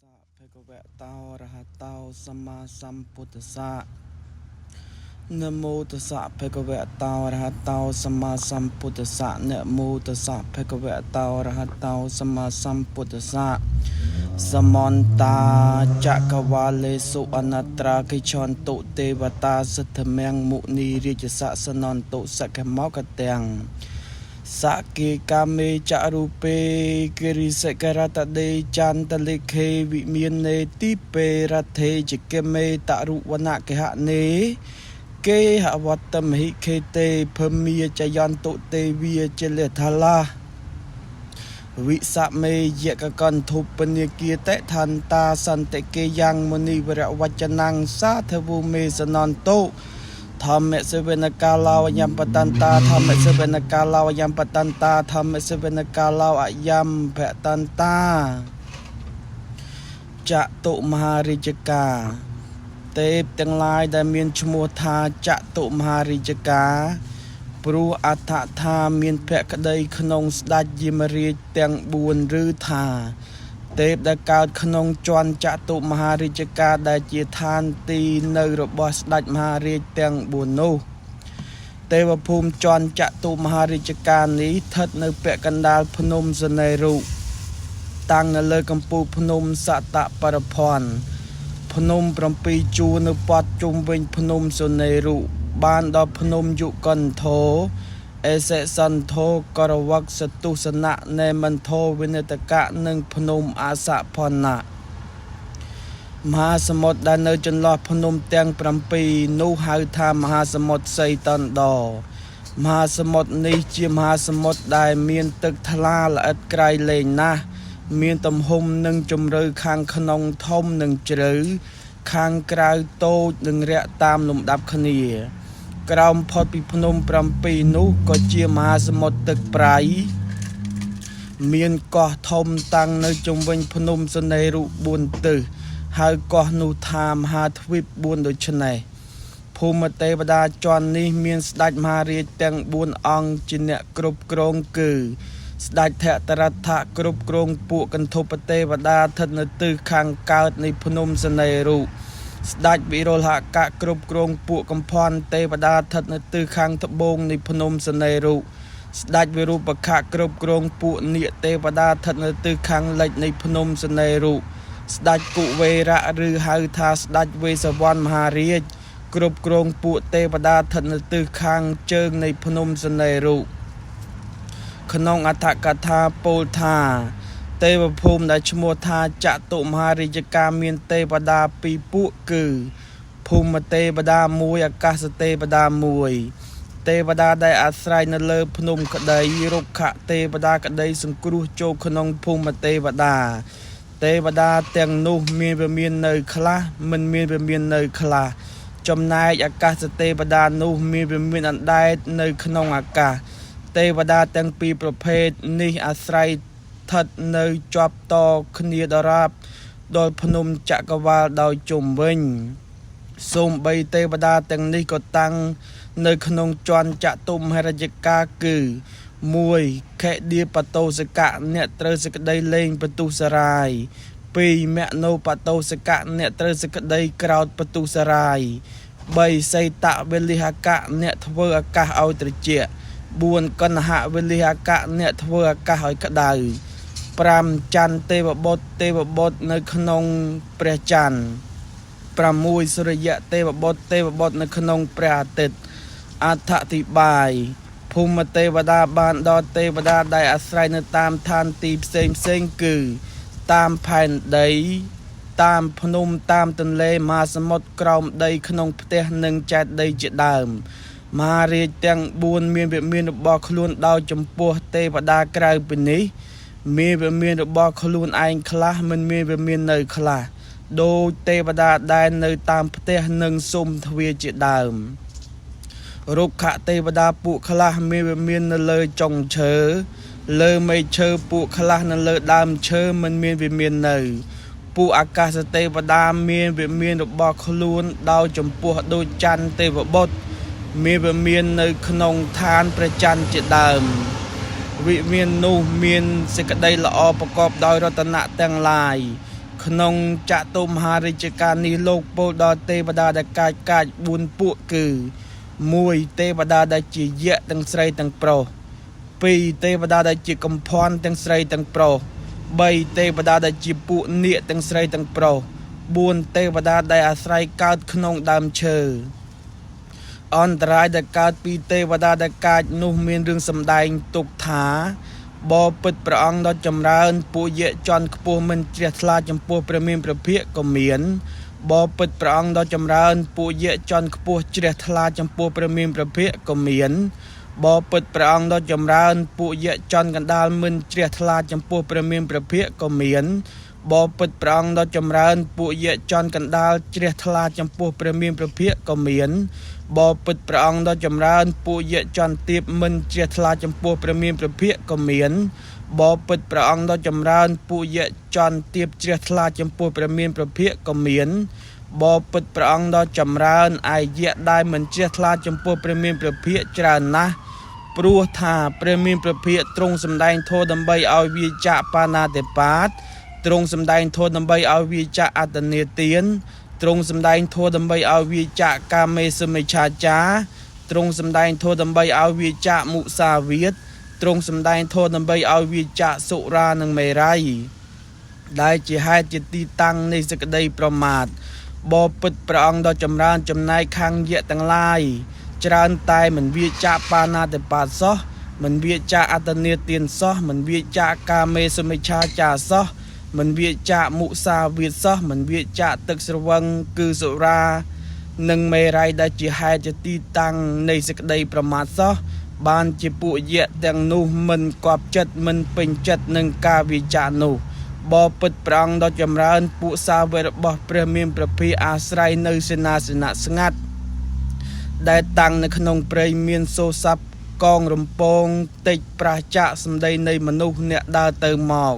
សៈភគវតោអរហតោសម្មាសម្ពុទ្ធស្សៈនមោតស្សៈភគវតោអរហតោសម្មាសម្ពុទ្ធស្សៈនមោតស្សៈភគវតោអរហតោសម្មាសម្ពុទ្ធស្សៈសមន្តាចក្រវាលេសុអនត្រាកិឆន្តុទេវតាសិទ្ធមង្គមុនីរាជសសនន្តុសកមកទាំង សកិកាមេចរូពេគិរិសករតដេចន្ទលិខេវិមាននេតិពេរថេចកមេតរុវនកិហនេគេហវត្តមហិខេតេភមាចយន្តុទេវាចលថាឡាវិសមេយកកន្ធុពនិគាតិឋន្តាសន្តិគេយ៉ាងមុនីវរវចនំសាធវុមេសនន្តុ ធម្មសិវនកាឡោយំបតន្តាធម្មសិវនកាឡោយំបតន្តាធម្មសិវនកាឡោអយំភតន្តាចតុមហារាជកាទេពទាំងឡាយដែលមានឈ្មោះថាចតុមហារាជកាព្រោះអដ្ឋថាមានភក្តីក្នុងស្ដេចយមរាជទាំង4ឬថា ទេពដែលកើតក្នុងជាន់ចតុមហារាជការដែលជាឋានទីនៅរបស់ស្ដេចមហារាជទាំង4នោះទេវភូមិជាន់ចតុមហារាជការនេះស្ថិតនៅពាក់កណ្ដាលភ្នំសនេរុតាំងនៅលើកំពូលភ្នំសតបរភ័ណ្ឌភ្នំ7ជួរនៅព័ទ្ធជុំវិញភ្នំសនេរុបានដល់ភ្នំយុគន្ធោអេសិសន្ធោករវកសទុសនៈនេមន្ធោវិនិតកៈនិងភ្នំអសភណៈមហាសមុទ្រដែលនៅចន្លោះភ្នំទាំង7នោះហៅថាមហាសមុទ្រសីតន្តដមហាសមុទ្រនេះជាមហាសមុទ្រដែលមានទឹកថ្លាល្អិតក្រៃលែងណាស់មានទំហំនិងជម្រៅខាងក្នុងធំនិងជ្រៅខាងក្រៅតូចនិងរាក់តាមលំដាប់គ្នា ក្រោមផុតពីភ្នំ7នោះក៏ជាមហាសមុទ្រទឹកប្រៃ មានកោះធំតាំងនៅជុំវិញភ្នំសនេរុ4ទិសហៅកោះនោះថាមហាទ្វីប4ដូច្នេះភូមិទេវតាជាន់នេះមានស្ដេចមហារាជទាំង4អង្គជាអ្នកគ្រប់គ្រងគឺ ស្ដេចធតរដ្ឋៈគ្រប់គ្រងពួកកន្ធពទេវតាស្ថិតនៅទិសខាងកើតនៃភ្នំសនេរុស្ដេចវិរុលហកៈគ្រប់គ្រងពួកកំភន់ទេវតាស្ថិតនៅទិសខាងត្បូងនៃភ្នំសនេរុស្ដេចវិរូបខៈគ្រប់គ្រងពួកនាគទេវតាស្ថិតនៅទិសខាងលិចនៃភ្នំសនេរុស្ដេចគុវេរៈឬហៅថាស្ដេចវេសវណ្ណមហារាជគ្រប់គ្រងពួកទេវតាស្ថិតនៅទិសខាងជើងនៃភ្នំសនេរុក្នុងអដ្ឋកថាពោលថា ទេវភូមិដែលឈ្មោះថាចតុមហារាជការមានទេវតាពីរពួកគឺភូមិទេវតាមួយអាកាសទេវតាមួយ ទេវតាដែលអាស្រ័យនៅលើភ្នំក្តីរុក្ខទេវតាក្តីសង្គ្រោះចូលក្នុងភូមិទេវតា ទេវតាទាំងនោះមានវិមាននៅខ្លះមិនមានវិមាននៅខ្លះចំណែកអាកាសទេវតានោះមានវិមានអណ្ដែតនៅក្នុងអាកាសទេវតាទាំងពីរប្រភេទនេះអាស្រ័យស្ថិតនៅជាប់តគ្នាដរាបដល់ភ្នំចក្រវាលដោយជុំវិញសូម្បីទេវតាទាំងនេះក៏តាំងនៅក្នុងជាន់ចតុមហិរញ្ញកាគឺ1ខេឌាបតោសកៈអ្នកត្រូវសេចក្តីលេងបន្ទុសរាយ2មនោបតោសកៈអ្នកត្រូវសេចក្តីក្រោតបន្ទុសរាយ3សីតវេលិហកៈអ្នកធ្វើអាកាសឲ្យត្រជាក់4កណ្ហវេលិហកៈអ្នកធ្វើអាកាសឲ្យក្តៅ5ច័ន្ទទេវបុត្រទេវបុត្រនៅក្នុងព្រះច័ន្ទ6សុរិយៈទេវបុត្រទេវបុត្រនៅក្នុងព្រះអាទិត្យអដ្ឋិបាយភូមិទេវតាបានដល់ទេវតាដែលអាស្រ័យនៅតាមឋានទីផ្សេងផ្សេងគឺតាមផែនដីតាមភ្នំតាមទន្លេមហាសមុទ្រក្រោមដីក្នុងផ្ទះនិងចេតិយជាដើមមហារាជទាំង4មានវិមានរបស់ខ្លួនដោយចំពោះទេវតាក្រៅពីនេះមានវិមានរបស់ខ្លួនឯងខ្លះមិនមានវិមាននៅខ្លះដូចទេវតាដែលនៅតាមផ្ទះនិងសុំទ្វារជាដើមរុក្ខទេវតាពួកខ្លះមានវិមាននៅលើចុងឈើលើមែកឈើពួកខ្លះនៅលើដើមឈើមិនមានវិមាននៅពួកអាកាសទេវតាមានវិមានរបស់ខ្លួនដោយចំពោះដូចច័ន្ទទេវបុត្រមានវិមាននៅក្នុងឋានព្រះច័ន្ទជាដើមវិមាននោះមានសេចក្តីល្អប្រកបដោយរតនៈទាំងឡាយ ក្នុងចតុមហារាជការនេះលោកពោលដល់ទេវតាដែលកាចកាច4ពួកគឺ1ទេវតាដែលជាយក្សទាំងស្រីទាំងប្រុស2ទេវតាដែលជាកំភន់ទាំងស្រីទាំងប្រុស3ទេវតាដែលជាពួកនាគទាំងស្រីទាំងប្រុស4ទេវតាដែលអាស្រ័យកើតក្នុងដើមឈើអន្តរាយដែលកើតពីទេវតាដែលកាចនោះមានរឿងសម្ដែងទុកថាបបិទ្ធព្រះអង្គដ៏ចម្រើនពួកយក្សជាន់ខ្ពស់មិនជ្រះថ្លាចំពោះព្រះមានព្រះភិក្ខក៏មានបបិទ្ធព្រះអង្គដ៏ចម្រើនពួកយក្សជាន់ខ្ពស់ជ្រះថ្លាចំពោះព្រះមានព្រះភិក្ខក៏មានបបិទ្ធព្រះអង្គដ៏ចម្រើនពួកយក្សជាន់កណ្ដាលមិនជ្រះថ្លាចំពោះព្រះមានព្រះភិក្ខក៏មានបបិទ្ធព្រះអង្គដ៏ចម្រើនពួកយក្សជាន់កណ្ដាលជ្រះថ្លាចំពោះព្រះមានព្រះភិក្ខក៏មានបបិទ្ធព្រះអង្គដ៏ចម្រើនពួកយក្សជាន់ទាបមិនជ្រះថ្លាចំពោះព្រះមានព្រះភិក្ខក៏មានបបិទ្ធព្រះអង្គដ៏ចម្រើនពួកយក្សជាន់ទាបជ្រះថ្លាចំពោះព្រះមានព្រះភិក្ខក៏មានបបិទ្ធព្រះអង្គដ៏ចម្រើនឯយក្សដែលមិនជ្រះថ្លាចំពោះព្រះមានព្រះភិក្ខច្រើនណាស់ព្រោះថាព្រះមានព្រះភិក្ខទ្រង់សម្ដែងធម៌ដើម្បីឲ្យវាចាកបាណាតិបាតទ្រង់សម្ដែងធម៌ដើម្បីឲ្យវាចាកអត្តនេទានទ្រង់សម្ដែងធម៌ដើម្បីឲ្យវាចាកកាមេសមិច្ឆាចារទ្រង់សម្ដែងធម៌ដើម្បីឲ្យវាចាកមុសាវាទទ្រង់សម្ដែងធម៌ដើម្បីឲ្យវាចាកសុរានិងមេរ័យដែលជាហេតុជាទីតាំងនៃសេចក្តីប្រមាទបបិទ្ធព្រះអង្គដ៏ចម្រើនចំណែកខាងយក្សទាំងឡាយច្រើនតែមិនវាចាកបាណាតិបាតសោះមិនវាចាកអត្តនេទានសោះមិនវាចាកកាមេសមិច្ឆាចារសោះមិនវាចាកមុសាវាទសោះមិនវាចាកទឹកស្រវឹងគឺសុរានិងមេរ័យដែលជាហេតុជាទីតាំងនៃសេចក្តីប្រមាទសោះបានជាពួកយក្សទាំងនោះមិនគប់ចិត្តមិនពេញចិត្តនឹងការវាចាកនោះបបិទ្ធព្រះអង្គដ៏ចម្រើនពួកសាវករបស់ព្រះមានព្រះភិក្ខអាស្រ័យនៅសេនាសនៈស្ងាត់ដែលតាំងនៅក្នុងព្រៃមានសូរស័ព្ទកងរំពងតិចប្រះចាកសម្ដីនៃមនុស្សអ្នកដើរទៅមក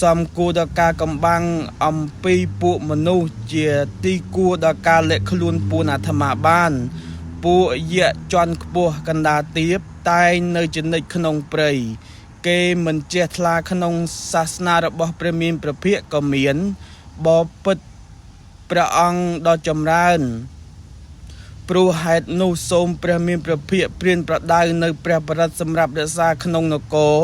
សំគួរដល់ការកំបាំងអំពីពួកមនុស្សជាទីគួរដល់ការលាក់ខ្លួនពួនអាត្មាបានពួកយក្សជាន់ខ្ពស់កណ្ដាលទាបតែងនៅចនិចក្នុងព្រៃគេមិនចេះថ្លាក្នុងសាសនារបស់ព្រះមានព្រះភិក្ខក៏មានបបិទ្ធព្រះអង្គដ៏ចម្រើនព្រោះហេតុនោះសូមព្រះមានព្រះភិក្ខព្រានប្រដៅនៅព្រះបរិត្តសម្រាប់រក្សាក្នុងនគរ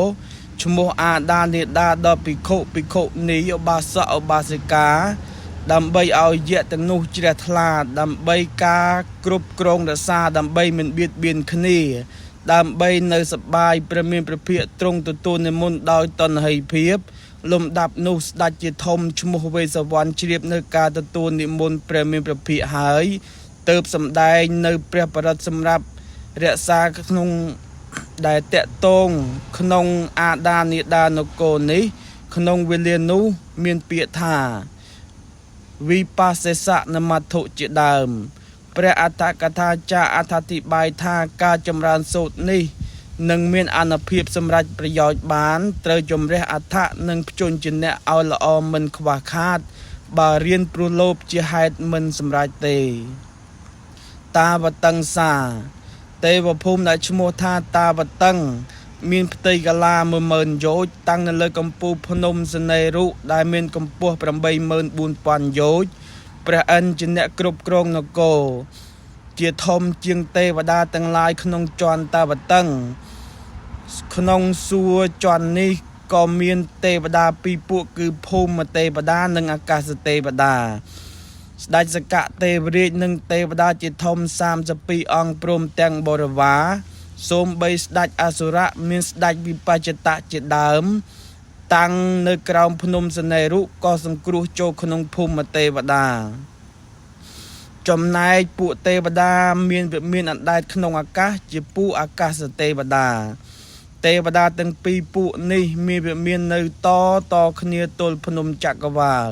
ឈ្មោះអាដានេដាដល់ភិក្ខុភិក្ខុនីឧបាសកឧបាសិកាដើម្បីឲ្យយក្សទាំងនោះជ្រះថ្លាដើម្បីការគ្រប់គ្រងរក្សាដើម្បីមិនបៀតបៀនគ្នាដើម្បីនៅសប្បាយព្រះមានព្រះភិក្ខទ្រង់ទទួលនិមន្តដោយតណ្ហីភាពលំដាប់នោះស្ដេចជាធំឈ្មោះវេស្សវណ្ណជ្រាបនៅការទទួលនិមន្តព្រះមានព្រះភិក្ខហើយទៅសម្ដែងនៅព្រះបរិត្តសម្រាប់រក្សាក្នុងដែលតកតងក្នុងអាដានេដានគរនេះក្នុងវេលានោះមានពាក្យថាវិបាសេសនមត្ថុជាដើមព្រះអត្ថកថាចារអត្ថាធិប្បាយថាការចម្រើនសូត្រនេះនឹងមានអានុភាពសម្រាប់ប្រយោជន៍បានត្រូវជំរះអត្ថៈនិងភ្ជញ្ជនៈឲ្យល្អមិនខ្វះខាតបើរៀនព្រោះលោភជាហេតុមិនសម្រេចទេតាវតឹងសាទេវភូមិដែលឈ្មោះថាតាវតឹងមានផ្ទៃកាលា10000យោជន៍តាំងនៅលើកំពូលភ្នំសនេរុដែលមានកម្ពស់84000យោជន៍ព្រះឥន្ទជាអ្នកគ្រប់គ្រងនគរជាធំជាងទេវតាទាំងឡាយក្នុងជាន់តាវតឹងក្នុងសួរជាន់នេះក៏មានទេវតាពីរពួកគឺភូមិទេវតានិងអាកាសទេវតាស្ដេចសកៈទេវរាជនិងទេវតាជាធំ32អង្គព្រមទាំងបរិវារសូម្បីស្ដេចអសុរៈមានស្ដេចវិបច្ចតៈជាដើមតាំងនៅក្រោមភ្នំសនេរុក៏សង្គ្រោះចូលក្នុងភូមិទេវតាចំណែកពួកទេវតាមានវិមានអណ្ដែតក្នុងអាកាសជាពួកអាកាសទេវតាទេវតាទាំងពីរពួកនេះមានវិមាននៅតតគ្នាទល់ភ្នំចក្រវាល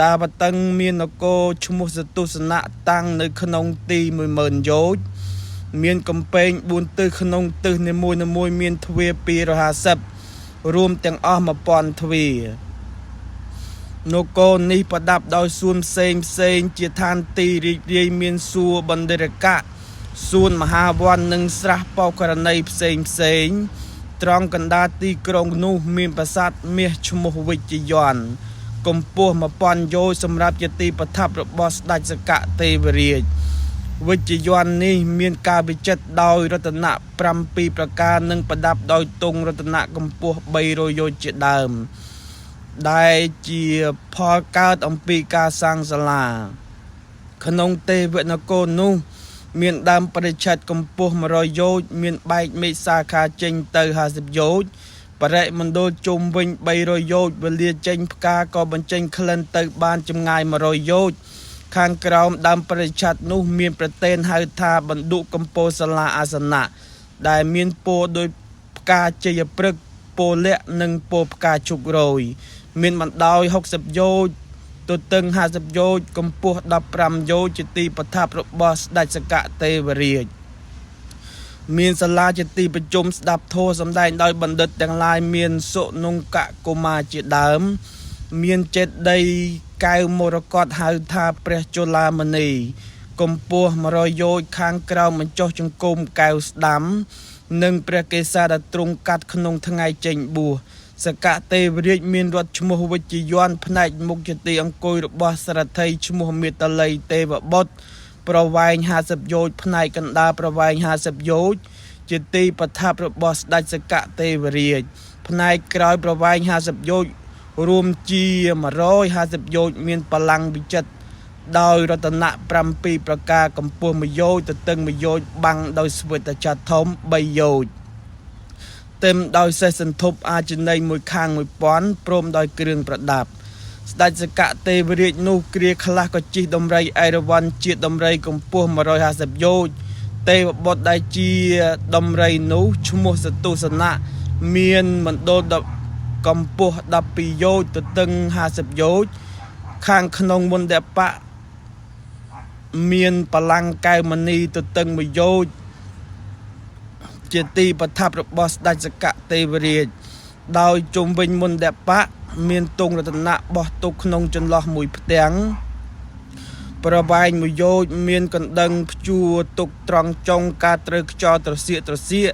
តាវតឹងមាននគរឈ្មោះសទុសនៈតាំងនៅក្នុងទី10000យោជន៍មានកំពែង4ទិសក្នុងទិសនីមួយៗមានទ្វារ250រួមទាំងអស់1000ទ្វារនគរនេះប្រដាប់ដោយសួនផ្សេងផ្សេងជាឋានទីរីករាយមានសួរបណ្ឌិរកៈសួនមហាវ័ននិងស្រះបោករណីផ្សេងផ្សេងត្រង់កណ្ដាលទីក្រុងនោះមានប្រាសាទមាសឈ្មោះវិជ្ជយន្ត កម្ពស់1000យោជន៍សម្រាប់ជាទីប្រថាប់របស់ស្ដេចសកទេវរាជវិជ្ជយន្តនេះមានការវិចិត្រដោយរតនៈ7ប្រការនិងប្រដាប់ដោយទង់រតនៈកម្ពស់300យោជន៍ជាដើម ដែលជាផលកើតអំពីការសាងសាលា ក្នុងទេវនគរនោះ មានដើមបរិច្ឆេទកម្ពស់100យោជន៍មានបែកមេឃសាខាចេញទៅ50យោជន៍បរិមណ្ឌលជុំវិញ300យោជន៍វេលាចេញផ្កាក៏បញ្ចេញក្លិនទៅបានចម្ងាយ100យោជន៍ខាងក្រោមដើមបរិច្ឆេទនោះមានប្រតេនហៅថាបណ្ឌុកម្ពូលសាលាអាសនៈដែលមានពណ៌ដោយផ្កាជ័យព្រឹក្សពលៈនិងពណ៌ផ្កាឈូករយមានបណ្ដោយ60យោជន៍ ទទឹង50យោជន៍កម្ពស់15យោជន៍ជាទីប្រថាប់របស់ស្ដេចសកទេវរាជមានសាលាជាទីប្រជុំស្ដាប់ធម៌សម្ដែងដោយបណ្ឌិតទាំងឡាយមានសុនង្គកុមារជាដើម មានចេតិយកែវមរកតហៅថាព្រះជលាមនីកម្ពស់100យោជន៍ខាងក្រោមបញ្ចុះចង្គមកែវស្ដាំ និងព្រះកេសាដែលទ្រង់កាត់ក្នុងថ្ងៃចេញបួសសកទេវរាជមានរត់ឈ្មោះវិជ្ជយន្តផ្នែកមុខជាទីអង្គុយរបស់សរថីឈ្មោះមេតល័យទេវបុត្រប្រវែង50យោជន៍ផ្នែកកណ្ដាលប្រវែង50យោជន៍ជាទីប្រថាប់របស់ស្ដេចសកទេវរាជផ្នែកក្រោយប្រវែង50យោជន៍រួមជា150យោជន៍មានបលាំងវិចិត្រដោយរតនៈ7ប្រការកម្ពស់1យោជន៍ទទឹង1យោជន៍បាំងដោយស្វេតចត្រធំ3យោជន៍ ទឹមដោយសេះសន្ធប់អាចនីមួយខាង1000ព្រមដោយគ្រឿងប្រដាប់ស្ដេចសកទេវរាជនោះគ្រាខ្លះក៏ជិះដំរីអេរវ៉ាន់ជាដំរីកម្ពស់150យោជន៍ទេវបុត្រដែលជាដំរីនោះឈ្មោះសទុសនៈមានមណ្ឌលកម្ពស់12យោជន៍ទទឹង50យោជន៍ខាងក្នុងមណ្ឌបៈមានបលាំងកែវមณีទទឹង1យោជន៍ ជាទីប្រថាប់របស់ស្ដេចសកទេវរាជដោយជុំវិញមណ្ឌបៈមានទង់រតនៈបោះទុកក្នុងចន្លោះមួយផ្ទាំងប្រវែងមួយយោជន៍មានកណ្ដឹងព្យួរទុកត្រង់ចុងការត្រូវខ្យល់ត្រសៀកត្រសៀក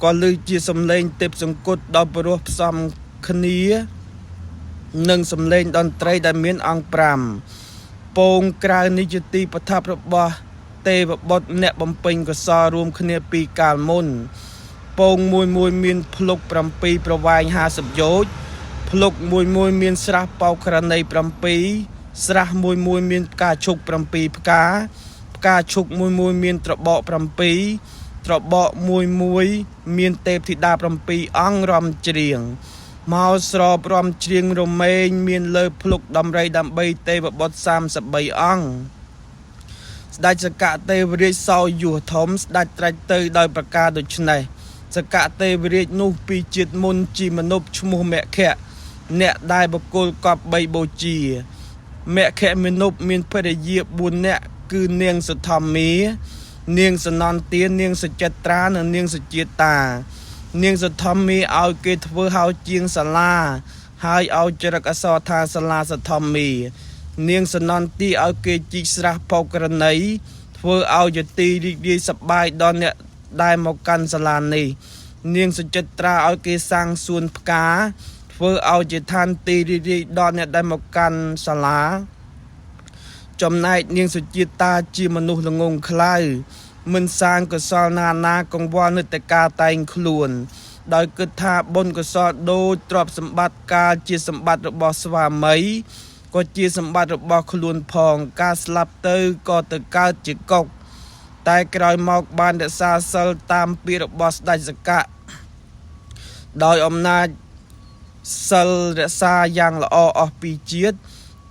ក៏ឮជាសំឡេងទេពសង្គតដល់ព្រោះផ្សំគ្នានិងសំឡេងតន្ត្រីដែលមានអង្គ5ពងក្រៅនេះជាទីប្រថាប់របស់ទេវបុត្រអ្នកបំពេញកុសលរួមគ្នាពីកាលមុនពងមួយមួយមានភ្លុក7ប្រវែង50យោជន៍ភ្លុកមួយមួយមានស្រះបោក្រណី7ស្រះមួយមួយមានផ្កាឈូក7ផ្កាផ្កាឈូកមួយមួយមានត្របក7ត្របកមួយមួយមានទេពធីតា7អង្គរំច្រៀងមកស្របរំច្រៀងរមែងមានលើភ្លុកដំរីដើម្បីទេវបុត្រ33អង្គស្ដេចសកទេវរាជសោយសធំស្ដេចត្រាច់ទៅដោយប្រការដូចនេះសកទេវរាជនោះពីជាតិមុនជាមនុស្សឈ្មោះមគ្គអ្នកដែលបុគ្គលកប់បីបូជាមគ្គមនុស្សមានភរិយា4នាក់គឺនាងសុធម្មានាងសនន្ទានាងសុចិត្រានិងនាងសុជាតានាងសុធម្មាឲ្យគេធ្វើហៅជាងសាលាហើយឲ្យចរិកអក្សរថាសាលាសុធម្មានាងសនន្ទាឲ្យគេជីកស្រះផោក្រណីធ្វើឲ្យយទីរីករាយសប្បាយដល់អ្នកដែលមកកាន់សាលានេះនាងសុចិត្រាឲ្យគេសាងសួនផ្កាធ្វើឲ្យជាឋានទីរីករាយដល់អ្នកដែលមកកាន់សាលាចំណែកនាងសុជាតាជាមនុស្សល្ងងខ្លៅមិនសាងកុសលណាណាកង្វល់នឹកតែការតែងខ្លួនដោយគិតថាបុណ្យកុសលដូចទ្រព្យសម្បត្តិកាលជាសម្បត្តិរបស់ស្វាមីក៏ជាសម្បត្តិរបស់ខ្លួនផងការស្លាប់ទៅក៏ទៅកើតជាកុកតែក្រោយមកបានរក្សាសិលតាមពាក្យរបស់ស្ដេចសកៈដោយអំណាចសិលរក្សាយ៉ាងល្អអស់ពីជាតិ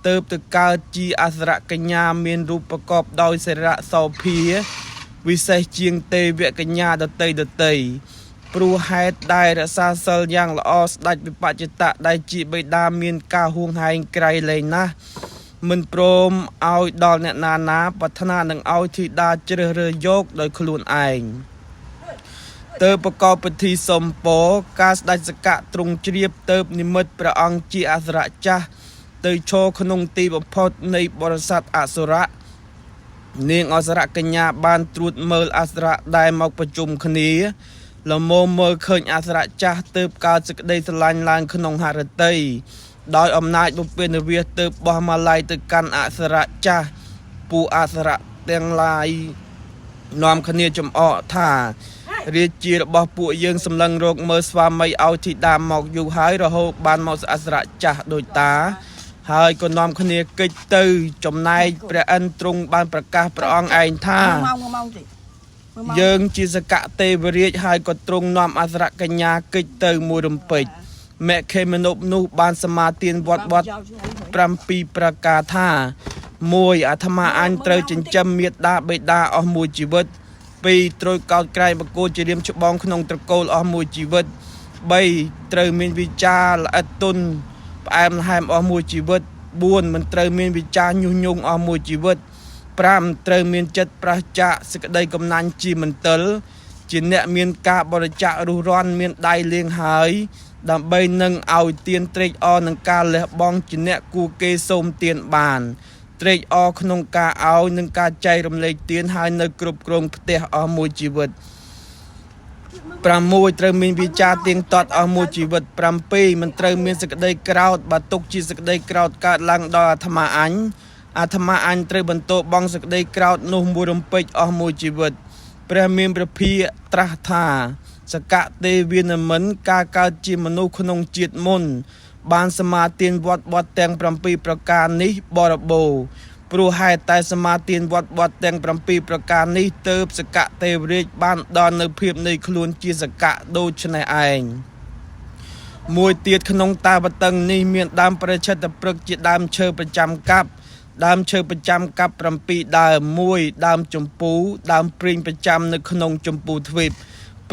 ទៅទៅកើតជាអសរកញ្ញាមានរូបប្រកបដោយសិរៈសោភាវិសេសជាងទេវកញ្ញាដតីដតីព្រោះហេតុដែលរក្សាសិលយ៉ាងល្អស្ដេចវិបច្ចតៈដែលជាបិតាមានការហួងហែងក្រៃលែងណាស់មិនព្រមឲ្យដល់អ្នកណាណាប្រាថ្នានឹងឲ្យធីតាជ្រើសរើសយកដោយខ្លួនឯងទៅប្រកបពិធីសំពរការស្ដេចសកៈទ្រង់ជ្រាបទៅនិមិត្តព្រះអង្គជាអសរៈចាស់ទៅឈរក្នុងទីបំផុតនៃបរិស័ទអសុរៈនាងអសរកញ្ញាបានត្រួតមើលអសរៈដែលមកប្រជុំគ្នាលមមមើលឃើញអសរៈចាស់ទៅកើតសេចក្តីស្រឡាញ់ឡើងក្នុងហឫទ័យ ដោយអំណាចបុព្វនិវាសទើបបោះមាល័យទៅកាន់អសរៈចាស់ពួកអសរៈទាំងឡាយនាំគ្នាចំអកថារាជារបស់ពួកយើងសម្លឹងរកមើលស្វាមីឲ្យធីតាមកយូរហើយរហូតបានមកអសរៈចាស់ដោយតា ហើយក៏នាំគ្នាគេចទៅចំណែកព្រះឥន្ទទ្រង់បានប្រកាសព្រះអង្គឯងថា មើលម៉ោងមើលម៉ោងតិចមើលម៉ោង យើងជាសកទេវរាជហើយក៏ទ្រង់នាំអសរកញ្ញាកិច្ចទៅមួយរំពេចមគ្គមនុស្សនោះបានសមាទានវត្តបត់7ប្រការថា1អាត្មាអញត្រូវចិញ្ចឹមមេដាបេដាអស់មួយជីវិត2ត្រូវកោតក្រែងបកគោជារៀមច្បងក្នុងត្រកូលអស់មួយជីវិត3ត្រូវមានវិចារល្អិតទុនផ្អែមល្ហែមអស់មួយជីវិត4មិនត្រូវមានវិចារញុះញង់អស់មួយជីវិត5ត្រូវមានចិត្តប្រសចាកសេចក្តីកំណាញ់ជាមន្ទិលជាអ្នកមានការបរិច្ចាគរុះរាន់មានដៃលាងហើយ ដើម្បីនឹងឲ្យទានត្រេកអរនឹងការលះបង់ជាអ្នកគួរគេសូមទានបាន ត្រេកអរក្នុងការឲ្យនិងការចែករំលែកទានហើយនៅគ្រប់គ្រងផ្ទះអស់មួយជីវិត6ត្រូវមានវិចារទៀងទាត់អស់មួយជីវិត7មិនត្រូវមានសេចក្តីក្រោធបើទុកជាសេចក្តីក្រោធកើតឡើងដល់អាត្មាអញអាត្មាអញត្រូវបន្ទោបង់សេចក្តីក្រោធនោះមួយរំពេចអស់មួយជីវិត ព្រះមានព្រះភិក្ខត្រាស់ថា សកទេវានមិនការកើតជាមនុស្សក្នុងជាតិមុន បានសមាទានវត្តបត់ទាំង7ប្រការនេះបរិបូរណ៍ព្រោះហេតុតែសមាទានវត្តបត់ទាំង7ប្រការនេះទើបសកទេវរាជបានដល់នៅភាពនៃខ្លួនជាសកៈដូច្នេះឯង មួយទៀតក្នុងតាវតឹងនេះមានដើមប្រឆិតព្រឹកជាដើមឈើប្រចាំកាប់ដើមឈើប្រចាំកាប់7ដើម1ដើមជម្ពូដើមព្រីងប្រចាំនៅក្នុងជម្ពូទ្វីប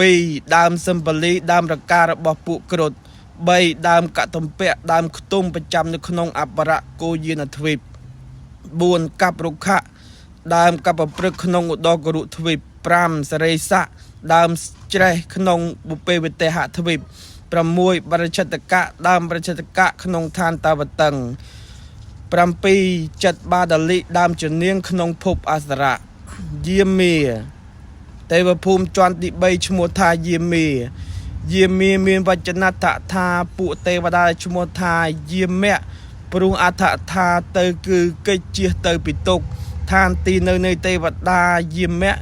2ដើមសិម្បលីដើមរការបស់ពួកគ្រុឌ3ដើមកតំពៈដើមខ្ទុំប្រចាំនៅក្នុងអបរៈគោយានទ្វីប4កាប់រុក្ខៈដើមកបព្រឹកក្នុងឧត្តរគរុទ្វីប5សរិស័កដើមច្រេះក្នុងបុព្វេវិទេហទ្វីប6បរិច្ឆតកៈដើមបរិច្ឆតកៈក្នុងឋានតាវតឹង7ចិត្តបាដលិដើមជំនាងក្នុងភពអសរៈយាមាទេវភូមិជាន់ទី3ឈ្មោះថាយាមាយាមាមានវចនដ្ឋថាពួកទេវតាឈ្មោះថាយាមៈព្រោះអដ្ឋថាទៅគឺកិច្ចជៀសទៅពីទុក្ខឋានទីនៅនៃទេវតាយាមៈ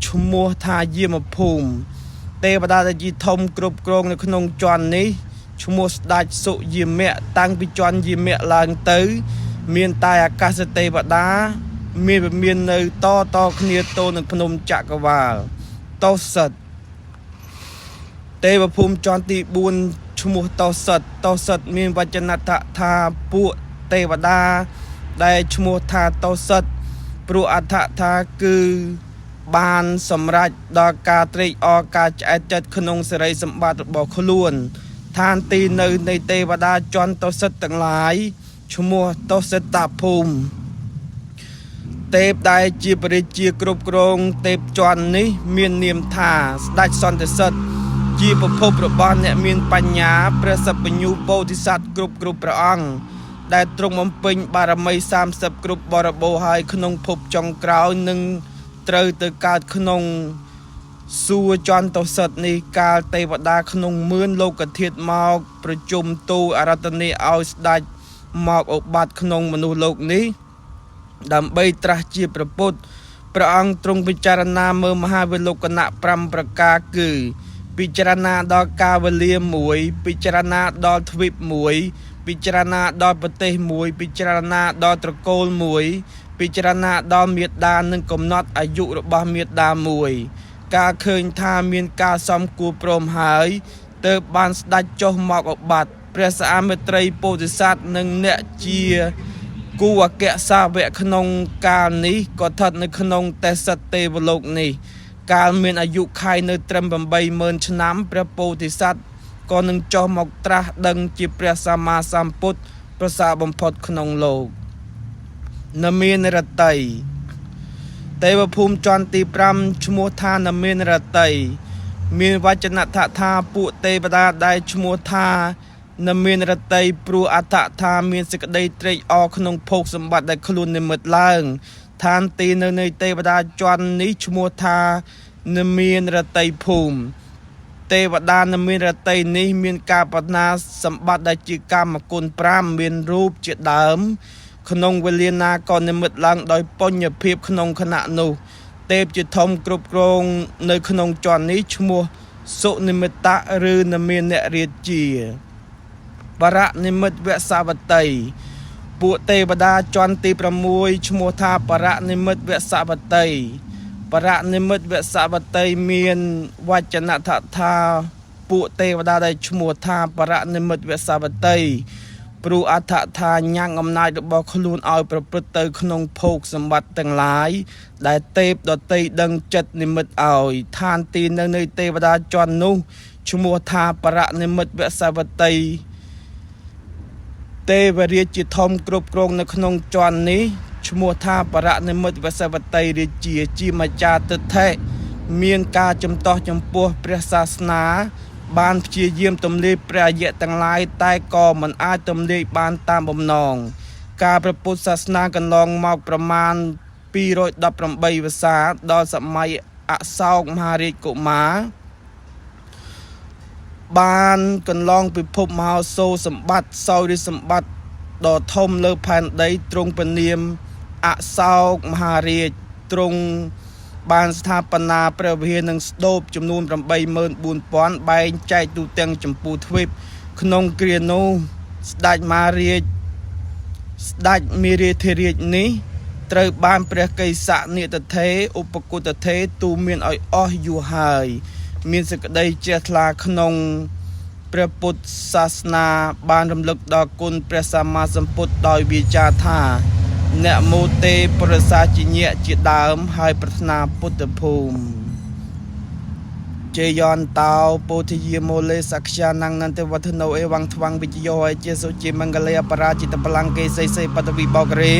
ឈ្មោះថាយាមភូមិទេវតាដែលជាធំគ្រប់គ្រងនៅក្នុងជាន់នេះឈ្មោះស្ដេចសុយាមៈតាំងពីជាន់យាមៈឡើងទៅ មានតែអាកាសទេវតាមានវិមាននៅតតគ្នាទល់នឹងភ្នំចក្រវាលតោសិតទេវភូមិជាន់ទី4ឈ្មោះតោសិតតោសិតមានវចនដ្ឋថាពួកទេវតាដែលឈ្មោះថាតោសិតព្រោះអដ្ឋថាគឺបានសម្រេចដល់ការត្រេកអរការឆ្អែតចិត្តក្នុងសិរីសម្បត្តិរបស់ខ្លួនឋានទីនៅនៃទេវតាជាន់តោសិតទាំងឡាយឈ្មោះតោសិតភូមិទេពដែលជាព្រះរាជាគ្រប់គ្រងទេពជាន់នេះមាននាមថាស្ដេចសន្តិសិទ្ធជាប្រភពរបស់អ្នកមានបញ្ញាព្រះសព្វញ្ញូពោធិសត្វគ្រប់គ្រប់ព្រះអង្គដែលទ្រង់បំពេញបារមី30គ្រប់បរិបូរណ៍ហើយក្នុងភពចុងក្រោយនឹងត្រូវទៅកើតក្នុងសួគ៌ចន្ទសិទ្ធនេះកាលទេវតាក្នុងមឿនលោកធាតុមកប្រជុំទូលអារាធនាឲ្យស្ដេចមកឧបត្តិក្នុងមនុស្សលោកនេះ ដើម្បីត្រាស់ជាព្រះពុទ្ធព្រះអង្គទ្រង់ពិចារណាមើលមហាវិលោកណៈ5ប្រការគឺ ពិចារណាដល់កាលវេលាមួយពិចារណាដល់ទ្វីបមួយពិចារណាដល់ប្រទេសមួយពិចារណាដល់ត្រកូលមួយពិចារណាដល់មេដានិងកំណត់អាយុរបស់មេដាមួយ ការឃើញថាមានការសំគួរព្រមហើយទើបបានស្ដេចចុះមកឧបត្តិព្រះស្អាមេត្រីពោធិសត្វនិងអ្នកជាគូអគ្គសាវកក្នុងកាលនេះក៏ស្ថិតនៅក្នុងទេសតទេវលោកនេះ កាលមានអាយុខៃនៅត្រឹម80000ឆ្នាំព្រះពោធិសត្វក៏នឹងចុះមកត្រាស់ដឹងជាព្រះសម្មាសម្ពុទ្ធប្រសើរបំផុតក្នុងលោកនមានរតីទេវភូមិជាន់ទី5ឈ្មោះថានមានរតីមានវចនដ្ឋថាពួកទេវតាដែលឈ្មោះថានមានរតីព្រោះអដ្ឋថាមានសេចក្តីត្រេកអរក្នុងភោគសម្បត្តិដែលខ្លួននិមិត្តឡើងឋានទីនៅនៃទេវតាជាន់នេះឈ្មោះថានមានរតីភូមិ ទេវតានមានរតីនេះមានការប្រាថ្នាសម្បត្តិដែលជាកាមគុណ5មានរូបជាដើម ក្នុងវេលាណាក៏និមិត្តឡើងដោយបញ្ញភាពក្នុងខណៈនោះ ទេពជាធំគ្រប់គ្រងនៅក្នុងជាន់នេះឈ្មោះសុនិមិត្តៈឬនមានអ្នករាជា បរនិមិត្តវសវតី ពួកទេវតាជាន់ទី6ឈ្មោះថាបរនិមិត្តវសវតីបរនិមិត្តវសវតីមានវចនៈថាពួកទេវតាដែលឈ្មោះថាបរនិមិត្តវសវតីព្រោះអដ្ឋថាញ៉ាំងអំណាចរបស់ខ្លួនឲ្យប្រព្រឹត្តទៅក្នុងភោគសម្បត្តិទាំងឡាយដែលទេពដតីដឹងចិត្តនិមិត្តឲ្យឋានទីនៅនៃទេវតាជាន់នោះឈ្មោះថាបរនិមិត្តវសវតី ទេវរាជជាធំគ្រប់គ្រងនៅក្នុងជាន់នេះឈ្មោះថាបរនិមិត្តវសវតីរាជាជាម្ចាស់ទិដ្ឋិមានការចំទាស់ចំពោះព្រះសាសនា បានព្យាយាមទម្លាយព្រះអយៈទាំងឡាយតែក៏មិនអាចទម្លាយបានតាមបំណង ការប្រពុតសាសនាកន្លងមកប្រមាណ218វស្សាដល់សម័យអសោកមហារាជកុមារ បានកន្លងពិភពមហោសូរសម្បត្តិសោយរាជសម្បត្តិដ៏ធំលើផែនដីទ្រង់ពនាមអសោកមហារាជទ្រង់បានស្ថាបនាព្រះវិហារនិងស្ដូបចំនួន84000បែងចែកទូទាំងចម្ពោះទ្វីបក្នុងគ្រានោះស្ដេចមហារាជ ស្ដេចមេរាធិរាជនេះត្រូវបានព្រះកេសនិតថេឧបគុតថេទូមានឲ្យអស់យូរហើយ មានសេចក្តីជ្រះថ្លាក្នុងព្រះពុទ្ធសាសនាបានរំលឹកដល់គុណព្រះសម្មាសម្ពុទ្ធដោយវាចាថា អ្នកមោទេប្រសាជាញាក់ជាដើមហើយប្រាថ្នាពុទ្ធភូមិ ជេយន្តោពោធិយាមូលេសក្យានងនន្តវឌ្ឍនោអេវងថ្វាំងវិជ្ជយោអេជាសុជាមង្គលេអបរាជិតបលង្កេសីសេបតវិបោករេ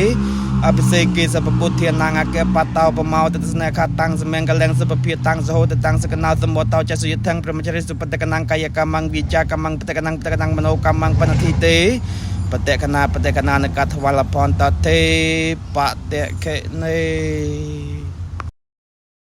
អភិសេកេសពពុទ្ធានាងអកេបតោបមោតទស្នេខតាំងសមង្គលំសុពភិតាំងសហោតតាំងសកណោសមតោចសុយថੰព្រមចរិសុបតកណងកាយកម្មងវិចាកម្មងបតកណងបតកណងមโนកម្មងបណធិទេបតកណាបតកណានកថវលផន្តទេបតកេនេ។